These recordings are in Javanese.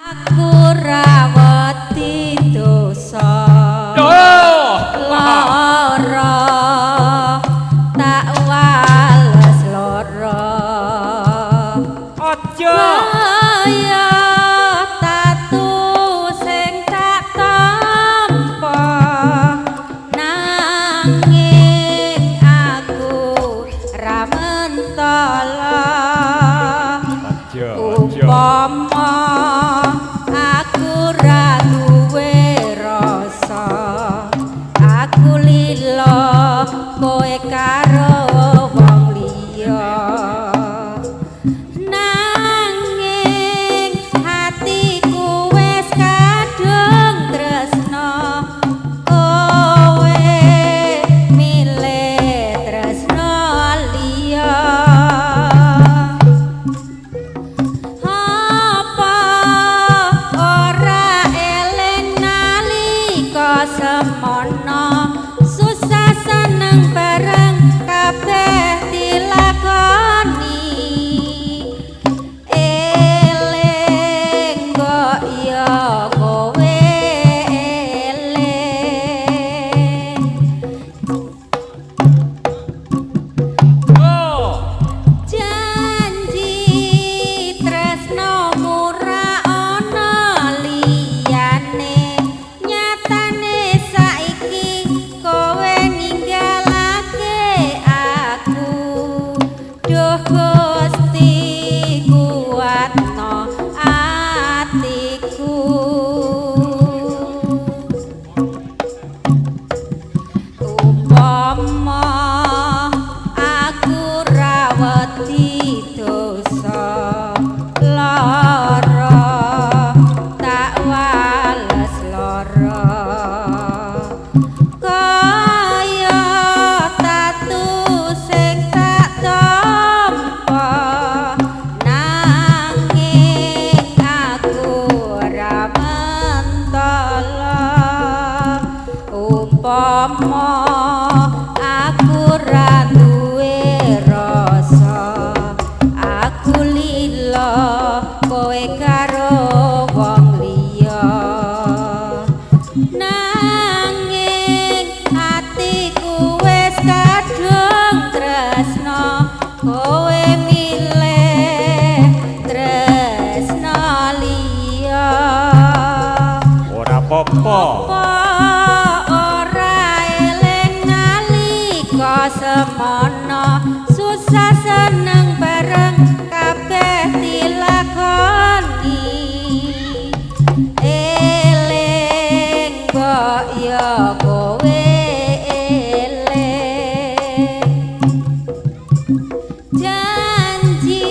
Aku ra wedi dosa lara tak wales lara Aja kaya tatu sing tak tampa nanging aku ra mentala. Aja aja. Upama aku ra duwe rasa, aku lila kowe karo wong liya. Nanging hatiku wis kadung tresna, kowe milih tresna liya. Apa ora eling nalika semono, susah seneng bareng kabeh dilakoni. Eling kok ya kowe eling. Oh. Janji tresnomu ra ana liyane, nyatane saiki kowe ninggalake aku. Duh Gusti kuatno atiku. Upama aku ra wedi dosa lara tak wales lara, kaya tatu sing tak tampa nanging aku ora mentala. Umpama aku ra duwe rasa, aku lila kowe karo wong liya. Nanging atiku wis kadung tresna, kowe milih tresna liya. Ora apa-apa. Apa ora eling nalika semono, susah seneng bareng kabeh dilakoni. Eling kok ya kowe eling. Janji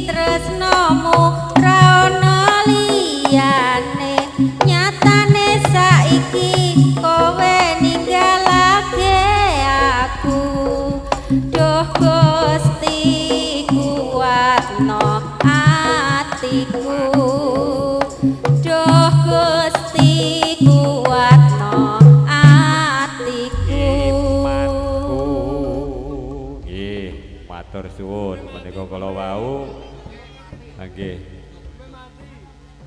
tresnomu ra ana liyane, nyatane saiki kowe ninggalake aku. Duh Gusti kuatno atiku. Duh Gusti kuatno atiku. Imanku. Nggih, matur suwun menika kala wau. Nggih.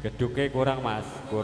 Geduke kurang Mas, kurang.